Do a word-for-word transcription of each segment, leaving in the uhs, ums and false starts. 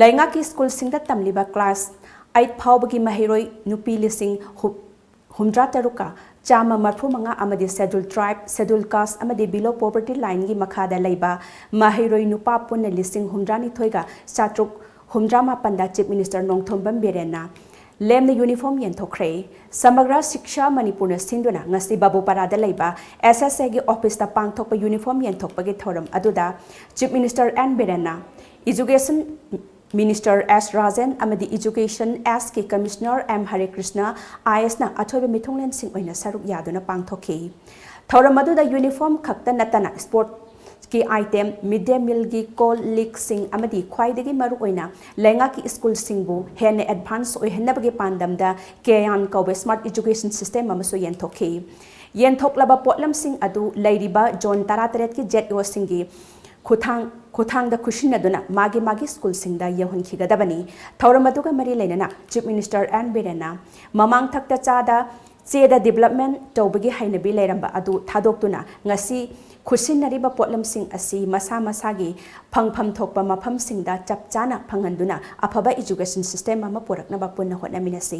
ꯂꯩꯉꯥꯛꯀꯤ ꯁ꯭ꯀꯨꯜꯁꯤꯡꯗ ꯇꯝꯂꯤꯕ ꯀ꯭ꯂꯥꯁ ꯑꯩꯠ ꯐꯥꯎꯕꯒꯤ ꯃꯍꯩꯔꯣꯏ ꯅꯨꯄꯤ ꯂꯤꯁꯤꯡ ꯍꯨꯝꯗ꯭ꯔꯥ ꯇꯔꯨꯛꯀ ꯆꯥꯝꯃ ꯃꯔꯤꯐꯨ ꯃꯉꯥ ꯑꯃꯗꯤ Scheduled Tribe, Scheduled Caste ꯑꯃꯗꯤ Below Poverty Lineꯒꯤ ꯃꯈꯥꯗ ꯂꯩꯕ ꯃꯍꯩꯔꯣꯏ ꯅꯨꯄꯥ ꯄꯨꯟꯅ ꯂꯤꯁꯤꯡ ꯍꯨꯝꯗ꯭ꯔꯥꯅꯤꯊꯣꯏꯒ ꯆꯥꯇ꯭ꯔꯨꯛ ꯍꯨꯝꯗ꯭ꯔꯥ ꯃꯥꯄꯟꯗ Chief Minister ꯅꯣꯡꯊꯣꯝꯕꯝ ꯕꯤꯔꯦꯟꯅ ꯂꯦꯝꯅ uniform ꯌꯦꯟꯊꯣꯛꯈ꯭ꯔꯦ꯫ ꯁꯃꯒ꯭ꯔ ꯁꯤꯛꯁꯥ ꯃꯅꯤꯄꯨꯔꯅ ꯁꯤꯟꯗꯨꯅ ꯉꯁꯤ ꯕꯥꯕꯨꯄꯥꯔꯥꯗ ꯂꯩꯕ SSAꯒꯤ officeꯇ ꯄꯥꯡꯊꯣꯛꯄ uniform ꯌꯦꯟꯊꯣꯛꯄꯒꯤ ꯊꯧꯔꯝ ꯑꯗꯨꯗ Chief Minister ꯑꯦꯟ ꯕꯤꯔꯦꯟꯅ Education Minister ꯑꯦꯁ ꯔꯥꯖꯦꯟ ꯑꯃꯗꯤ Education Sꯀꯤ Commissioner ꯑꯦꯝ ꯍꯔꯦ ꯀ꯭ꯔꯤꯁꯅ ꯑꯥꯏ ꯑꯦꯁꯅ ꯑꯊꯣꯏꯕ ꯃꯤꯊꯨꯡꯂꯦꯟꯁꯤꯡ ꯑꯣꯏꯅ ꯁꯔꯨꯛ ꯌꯥꯗꯨꯅ ꯄꯥꯡꯊꯣꯛꯈꯤ꯫ ꯊꯧꯔꯝ ꯑꯗꯨꯗ uniform ꯈꯛꯇ ꯅꯠꯇꯅ sportsꯀꯤ item, mid day mealꯒꯤ ꯀꯣꯜ ꯂꯤꯛꯁꯤꯡ ꯑꯃꯗꯤ ꯈ꯭ꯋꯥꯏꯗꯒꯤ ꯃꯔꯨꯑꯣꯏꯅ ꯂꯩꯉꯥꯛꯀꯤ ꯁ꯭ꯀꯨꯜꯁꯤꯡꯕꯨ ꯍꯦꯟꯅ advance ꯑꯣꯏꯍꯟꯅꯕꯒꯤ ꯄꯥꯟꯗꯝꯗ ꯀꯦꯌꯥꯟ ꯀꯧꯕ smart education system ꯑꯃꯁꯨ ꯌꯦꯟꯊꯣꯛꯈꯤ꯫ ꯌꯦꯟꯊꯣꯛꯂꯕ ꯄꯣꯠꯂꯝꯁꯤꯡ ꯑꯗꯨ ꯂꯩꯔꯤꯕ zone ꯇꯔꯥꯇꯔꯦꯠꯀꯤ ZEOꯁꯤꯡꯒꯤ ꯈꯨꯊꯥꯡ, ꯈꯨꯊꯥꯡꯗ ꯈꯨꯠꯁꯤꯟꯅꯗꯨꯅ ꯃꯥꯒꯤ ꯃꯥꯒꯤ ꯁ꯭ꯀꯨꯜꯁꯤꯡꯗ ꯌꯧꯍꯟꯈꯤꯒꯗꯕꯅꯤ꯫ ꯊꯧꯔꯝ ꯑꯗꯨꯒ ꯃꯔꯤ ꯂꯩꯅꯅ Chief Minister ꯑꯦꯟ ꯕꯤꯔꯦꯟꯅ ꯃꯃꯥꯡꯊꯛꯇ ꯆꯥꯗ ꯆꯦꯗ development ꯇꯧꯕꯒꯤ ꯍꯩꯅꯕꯤ ꯂꯩꯔꯝꯕ ꯑꯗꯨ ꯊꯥꯗꯣꯛꯇꯨꯅ ꯉꯁꯤ ꯈꯨꯠꯁꯤꯟꯅꯔꯤꯕ ꯄꯣꯠꯂꯝꯁꯤꯡ ꯑꯁꯤ ꯃꯁꯥ ꯃꯁꯥꯒꯤ ꯐꯪꯐꯝ ꯊꯣꯛꯄ ꯃꯐꯝꯁꯤꯡꯗ ꯆꯞ ꯆꯥꯅ ꯐꯪꯍꯟꯗꯨꯅ ꯑꯐꯕ education system ꯑꯃ ꯄꯨꯔꯛꯅꯕ ꯄꯨꯟꯅ ꯍꯣꯠꯅꯃꯤꯟꯅꯁꯤ꯫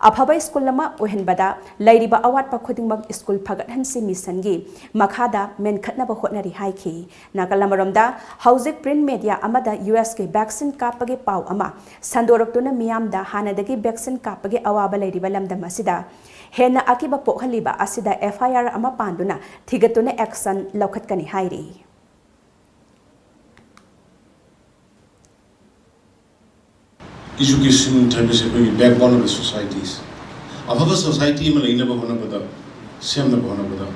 ꯑꯐꯕ ꯁ꯭ꯀꯨꯜ ꯑꯃ ꯑꯣꯏꯍꯟꯕꯗ ꯂꯩꯔꯤꯕ ꯑꯋꯥꯠꯄ ꯈꯨꯗꯤꯡꯃꯛ ꯁ꯭ꯀꯨꯜ ꯐꯒꯠꯍꯟꯁꯤ ꯃꯤꯁꯟꯒꯤ ꯃꯈꯥꯗ ꯃꯦꯟꯈꯠꯅꯕ ꯍꯣꯠꯅꯔꯤ ꯍꯥꯏꯈꯤ꯫ ꯅꯥꯀꯜ ꯑꯃꯔꯣꯝꯗ, ꯍꯧꯖꯤꯛ print media ꯑꯃꯗ USꯀꯤ vaccine ꯀꯥꯞꯄꯒꯤ ꯄꯥꯎ ꯑꯃ ꯁꯟꯗꯣꯔꯛꯇꯨꯅ ꯃꯤꯌꯥꯝꯗ ꯍꯥꯟꯅꯗꯒꯤ vaccine ꯀꯥꯞꯄꯒꯤ ꯑꯋꯥꯕ ꯂꯩꯔꯤꯕ ꯂꯝꯗꯝ ꯑꯁꯤꯗ ꯍꯦꯟꯅ ꯑꯀꯤꯕ ꯄꯣꯛꯍꯜꯂꯤꯕ ꯑꯁꯤꯗ FIR ꯑꯃ ꯄꯥꯟꯗꯨꯅ ꯊꯤꯒꯠꯇꯨꯅ action ꯂꯧꯈꯠꯀꯅꯤ ꯍꯥꯏꯔꯤ꯫ Education ꯍꯥꯏꯕꯁꯤ ꯑꯩꯈꯣꯏꯒꯤ backbone of the societies꯫ ꯑꯐꯕ society ꯑꯃ ꯂꯩꯅꯕ ꯍꯣꯠꯅꯕꯗ, ꯁꯦꯝꯅꯕ ꯍꯣꯠꯅꯕꯗ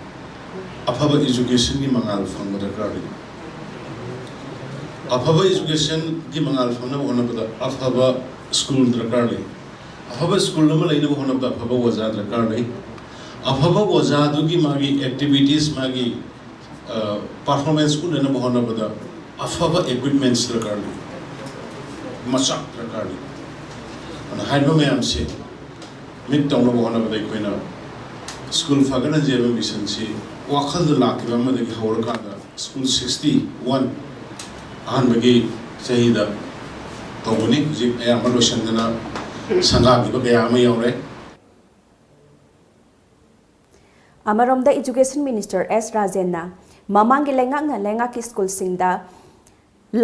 ꯑꯐꯕ educationꯒꯤ ꯃꯉꯥꯜ ꯐꯪꯕ ꯗꯔꯀꯥꯔ ꯂꯩ꯫ ꯑꯐꯕ educationꯒꯤ ꯃꯉꯥꯜ ꯐꯪꯅꯕ ꯍꯣꯠꯅꯕꯗ ꯑꯐꯕ school ꯗꯔꯀꯥꯔ ꯂꯩ꯫ ꯑꯐꯕ school ꯑꯃ ꯂꯩꯅꯕ ꯍꯣꯠꯅꯕꯗ ꯑꯐꯕ ꯑꯣꯖꯥ ꯗꯔꯀꯥꯔ ꯂꯩ꯫ ꯑꯐꯕ ꯑꯣꯖꯥꯗꯨꯒꯤ ꯃꯥꯒꯤ activities, ꯃꯥꯒꯤ performance ꯎꯠꯅꯅꯕ ꯍꯣꯠꯅꯕꯗ ꯑꯐꯕ equipments ꯗꯔꯀꯥꯔ ꯂꯩ, ꯃꯆꯥꯛ ꯗꯔꯀꯥꯔ ꯂꯩ꯫ ꯑꯗꯨꯅ ꯍꯥꯏꯔꯤꯕ ꯃꯌꯥꯝꯁꯦ meet ꯇꯧꯅꯕ ꯍꯣꯠꯅꯕꯗ ꯑꯩꯈꯣꯏꯅ ꯁ꯭ꯀꯨꯜ ꯐꯒꯠꯍꯟꯁꯤ ꯍꯥꯏꯕ ꯃꯤꯁꯟꯁꯤ ꯋꯥꯈꯜꯗ ꯂꯥꯛꯈꯤꯕ ꯑꯃꯗꯒꯤ ꯍꯧꯔꯀꯥꯟꯗ ꯁ꯭ꯀꯨꯜ sixty one ꯑꯍꯥꯟꯕꯒꯤ ꯆꯍꯤꯗ ꯇꯧꯕꯅꯤ꯫ ꯍꯧꯖꯤꯛ ꯑꯌꯥꯝꯕ ꯂꯣꯏꯁꯤꯟꯗꯅ ꯁꯪꯒꯥꯈꯤꯕ ꯀꯌꯥ ꯑꯃ ꯌꯥꯎꯔꯦ꯫ ꯑꯃꯔꯣꯝꯗ Education Minister S ꯔꯥꯖꯦꯟꯅ ꯃꯃꯥꯡꯒꯤ ꯂꯩꯉꯥꯛꯅ ꯂꯩꯉꯥꯛꯀꯤ ꯁ꯭ꯀꯨꯜꯁꯤꯡꯗ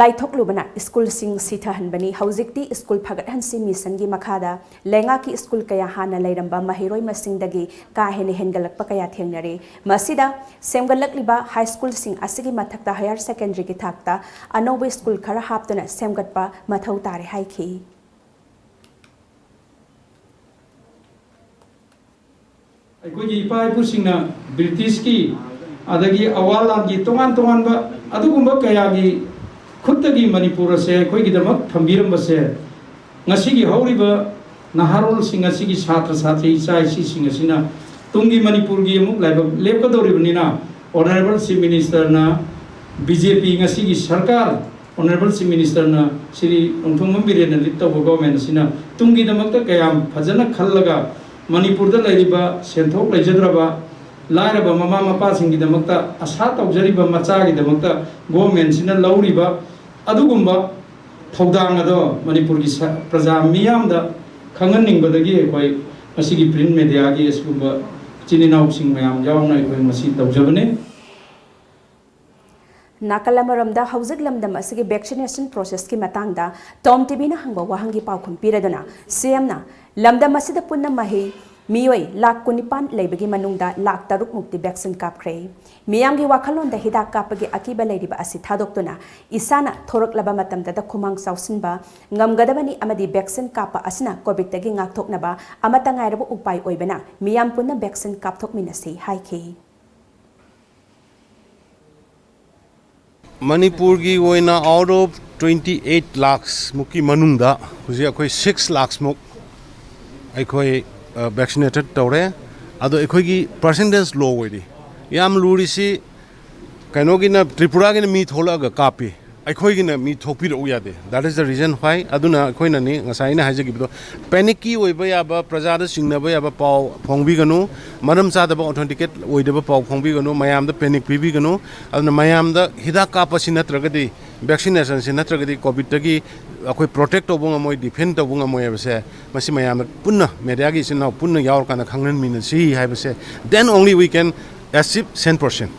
ꯂꯥꯏꯊꯣꯛꯂꯨꯕꯅ ꯁ꯭ꯀꯨꯜꯁꯤꯡ ꯁꯤꯊꯍꯟꯕꯅꯤ, ꯍꯧꯖꯤꯛꯇꯤ ꯁ꯭ꯀꯨꯜ ꯐꯒꯠꯍꯟꯁꯤ ꯃꯤꯁꯟꯒꯤ ꯃꯈꯥꯗ ꯂꯩꯉꯥꯛꯀꯤ ꯁ꯭ꯀꯨꯜ ꯀꯌꯥ ꯍꯥꯟꯅ ꯂꯩꯔꯝꯕ ꯃꯍꯩꯔꯣꯏ ꯃꯁꯤꯡꯗꯒꯤ ꯀꯥ ꯍꯦꯟꯅ ꯍꯦꯟꯒꯠꯂꯛꯄ ꯀꯌꯥ ꯊꯦꯡꯅꯔꯦ꯫ ꯃꯁꯤꯗ ꯁꯦꯝꯒꯠꯂꯛꯂꯤꯕ ꯍꯥꯏ ꯁ꯭ꯀꯨꯜꯁꯤꯡ ꯑꯁꯤꯒꯤ ꯃꯊꯛꯇ ꯍꯥꯌꯔ ꯁꯦꯀꯦꯟꯗꯔꯤꯒꯤ ꯊꯥꯛꯇ ꯑꯅꯧꯕ ꯁ꯭ꯀꯨꯜ ꯈꯔ ꯍꯥꯞꯇꯨꯅ ꯁꯦꯝꯒꯠꯄ ꯃꯊꯧ ꯇꯥꯔꯦ ꯍꯥꯏꯈꯤ꯫ ꯑꯩꯈꯣꯏꯒꯤ ꯏꯄꯥ ꯏꯄꯨꯁꯤꯡꯅ ꯕ꯭ꯔꯤꯇꯤꯁꯀꯤ ꯑꯗꯒꯤ ꯑꯋꯥ ꯂꯥꯟꯒꯤ ꯇꯣꯉꯥꯟ ꯇꯣꯉꯥꯟꯕ ꯑꯗꯨꯒꯨꯝꯕ ꯀꯌꯥꯒꯤ ꯈꯨꯠꯇꯒꯤ ꯃꯅꯤꯄꯨꯔ ꯑꯁꯦ ꯑꯩꯈꯣꯏꯒꯤꯗꯃꯛ ꯊꯝꯕꯤꯔꯝꯕꯁꯦ, ꯉꯁꯤꯒꯤ ꯍꯧꯔꯤꯕ ꯅꯍꯥꯔꯣꯜꯁꯤꯡ ꯑꯁꯤꯒꯤ ꯁꯥꯇ꯭ꯔ ꯁꯥꯇ꯭ꯔꯤ ꯏꯆꯥ ꯏꯁꯨꯁꯤꯡ ꯑꯁꯤꯅ ꯇꯨꯡꯒꯤ ꯃꯅꯤꯄꯨꯔꯒꯤ ꯑꯃꯨꯛ ꯂꯥꯏꯕꯛ ꯂꯦꯞꯀꯗꯧꯔꯤꯕꯅꯤꯅ, ꯑꯣꯅꯔꯦꯕꯜ ꯆꯤꯐ ꯃꯤꯅꯤꯁꯇꯔꯅ, ꯕꯤ ꯖꯦ ꯄꯤ ꯉꯁꯤꯒꯤ ꯁꯔꯀꯥꯔ, ꯑꯣꯅꯔꯦꯕꯜ ꯆꯤꯐ ꯃꯤꯅꯤꯁꯇꯔꯅ ꯁ꯭ꯔꯤ ꯅꯣꯡꯊꯣꯝꯕꯝ ꯕꯤꯔꯦꯟꯅ ꯂꯤꯗ ꯇꯧꯕ ꯒꯣꯔꯃꯦꯟ ꯑꯁꯤꯅ ꯇꯨꯡꯒꯤꯗꯃꯛꯇ ꯀꯌꯥꯝ ꯐꯖꯅ ꯈꯜꯂꯒ ꯃꯅꯤꯄꯨꯔꯗ ꯂꯩꯔꯤꯕ ꯁꯦꯟꯊꯣꯛ ꯂꯩꯖꯗ꯭ꯔꯕ ꯂꯥꯏꯔꯕ ꯃꯃꯥ ꯃꯄꯥꯁꯤꯡꯒꯤꯗꯃꯛꯇ ꯑꯁꯥ ꯇꯧꯖꯔꯤꯕ ꯃꯆꯥꯒꯤꯗꯃꯛꯇ ꯒꯣꯔꯃꯦꯟꯁꯤꯅ ꯂꯧꯔꯤꯕ ꯑꯗꯨꯒꯨꯝꯕ ꯊꯧꯗꯥꯡ ꯑꯗꯣ ꯃꯅꯤꯄꯨꯔꯒꯤ ꯁ-, ꯄ꯭ꯔꯖꯥ ꯃꯤꯌꯥꯝꯗ ꯈꯪꯍꯟꯅꯤꯡꯕꯗꯒꯤ ꯑꯩꯈꯣꯏ ꯉꯁꯤꯒꯤ ꯄ꯭ꯔꯤꯟꯠ ꯃꯦꯗꯤꯌꯥꯒꯤ ꯑꯁꯤꯒꯨꯝꯕ ꯏꯆꯤꯟ ꯏꯅꯥꯎꯁꯤꯡ ꯃꯌꯥꯝ ꯌꯥꯎꯅ ꯑꯩꯈꯣꯏ ꯉꯁꯤ ꯇꯧꯖꯕꯅꯤ꯫ ꯅꯥꯀꯜ ꯑꯃꯔꯣꯝꯗ ꯍꯧꯖꯤꯛ ꯂꯝꯗꯝ ꯑꯁꯤꯒꯤ ꯚꯦꯛꯁꯤꯅꯦꯁꯟ ꯄ꯭ꯔꯣꯁꯦꯁꯀꯤ ꯃꯇꯥꯡꯗ ꯇꯣꯝ ꯇꯤꯚꯤꯅ ꯍꯪꯕ ꯋꯥꯍꯪꯒꯤ ꯄꯥꯎꯈꯨꯝ ꯄꯤꯔꯗꯨꯅ ꯁꯤ ꯑꯦꯝꯅ ꯂꯝꯗꯝ ꯑꯁꯤꯗ ꯄꯨꯟꯅ ꯃꯍꯩ ꯃꯤꯑꯣꯏ ꯂꯥꯈ ꯀꯨꯟꯅꯤꯄꯥꯟ ꯂꯩꯕꯒꯤ ꯃꯅꯨꯡꯗ ꯂꯥꯈ ꯇꯔꯨꯛ ꯃꯨꯛꯇꯤ ꯚꯦꯛꯁꯤꯟ ꯀꯥꯞꯈ꯭ꯔꯦ꯫ ꯃꯤꯌꯥꯝꯒꯤ ꯋꯥꯈꯜꯂꯣꯟꯗ ꯍꯤꯗꯥꯛ ꯀꯥꯞꯄꯒꯤ ꯑꯀꯤꯕ ꯂꯩꯔꯤꯕ ꯑꯁꯤ ꯊꯥꯗꯣꯛꯇꯨꯅ ꯏꯁꯥꯅ ꯊꯣꯔꯛꯂꯕ ꯃꯇꯝꯗꯗ ꯈꯨꯃꯥꯡ ꯆꯥꯎꯁꯤꯟꯕ ꯉꯝꯒꯗꯕꯅꯤ ꯑꯃꯗꯤ ꯚꯦꯛꯁꯤꯟ ꯀꯥꯞꯄ ꯑꯁꯤꯅ ꯀꯣꯚꯤꯗꯇꯒꯤ ꯉꯥꯛꯊꯣꯛꯅꯕ ꯑꯃꯠꯇ ꯉꯥꯏꯔꯕ ꯎꯄꯥꯏ ꯑꯣꯏꯕꯅ ꯃꯤꯌꯥꯝ ꯄꯨꯟꯅ ꯚꯦꯛꯁꯤꯟ ꯀꯥꯞꯊꯣꯛꯃꯤꯟꯅꯁꯤ ꯍꯥꯏꯈꯤ꯫ ꯃꯅꯤꯄꯨꯔꯒꯤ ꯑꯣꯏꯅ out of twenty eight lakhs ꯃꯨꯛꯀꯤ ꯃꯅꯨꯡꯗ ꯍꯧꯖꯤꯛ ꯑꯩꯈꯣꯏ six lakhs ꯃꯨꯛ ꯑꯩꯈꯣꯏ, ꯑ, vaccinated ꯇꯧꯔꯦ꯫ ꯑꯗꯣ ꯑꯩꯈꯣꯏꯒꯤ percentage low ꯑꯣꯏꯔꯤ꯫ ꯌꯥꯝ ꯂꯨꯔꯤꯁꯤ ꯀꯩꯅꯣꯒꯤꯅ, ꯇ꯭ꯔꯤꯄꯨꯔꯥꯒꯤꯅ ꯃꯤ ꯊꯣꯛꯂꯛꯑꯒ ꯀꯥꯞꯄꯤ, ꯑꯩꯈꯣꯏꯒꯤꯅ ꯃꯤ ꯊꯣꯛꯄꯤꯔꯛꯎ ꯌꯥꯗꯦ꯫ That is the reason why꯫ ꯑꯗꯨꯅ ꯑꯩꯈꯣꯏꯅꯅꯤ ꯉꯁꯥꯏ ꯑꯩꯅ ꯍꯥꯏꯖꯈꯤꯕꯗꯣ, panic ꯀꯤ ꯑꯣꯏꯕ ꯌꯥꯕ, ꯄ꯭ꯔꯖꯥꯗ ꯆꯤꯡꯅꯕ ꯌꯥꯕ ꯄꯥꯎ ꯐꯣꯡꯕꯤꯒꯅꯨ, ꯃꯔꯝ ꯆꯥꯗꯕ, authenticate ꯑꯣꯏꯗꯕ ꯄꯥꯎ ꯐꯣꯡꯕꯤꯒꯅꯨ, ꯃꯌꯥꯝꯗ panic ꯄꯤꯕꯤꯒꯅꯨ꯫ ꯑꯗꯨꯅ ꯃꯌꯥꯝꯗ ꯍꯤꯗꯥꯛ ꯀꯥꯞꯄꯁꯤ ꯅꯠꯇ꯭ꯔꯒꯗꯤ ꯚꯦꯛꯁꯤꯅꯦꯁꯟꯁꯤ ꯅꯠꯇ꯭ꯔꯒꯗꯤ ꯀꯣꯚꯤꯗꯇꯒꯤ ꯑꯩꯈꯣꯏ ꯄ꯭ꯔꯣꯇꯦꯛ ꯇꯧꯕ ꯉꯝꯃꯣꯏ, ꯗꯤꯐꯦꯟ ꯇꯧꯕ ꯉꯝꯃꯣꯏ ꯍꯥꯏꯕꯁꯦ, ꯃꯁꯤ ꯃꯌꯥꯝꯅ ꯄꯨꯟꯅ, ꯃꯦꯗꯤꯌꯥꯒꯤ ꯏꯆꯤꯟ ꯏꯅꯥꯎ ꯄꯨꯟꯅ ꯌꯥꯎꯔꯀꯥꯟꯗ ꯈꯪꯍꯟꯃꯤꯟꯅꯁꯤ ꯍꯥꯏꯕꯁꯦ, then only we can achieve cent percent.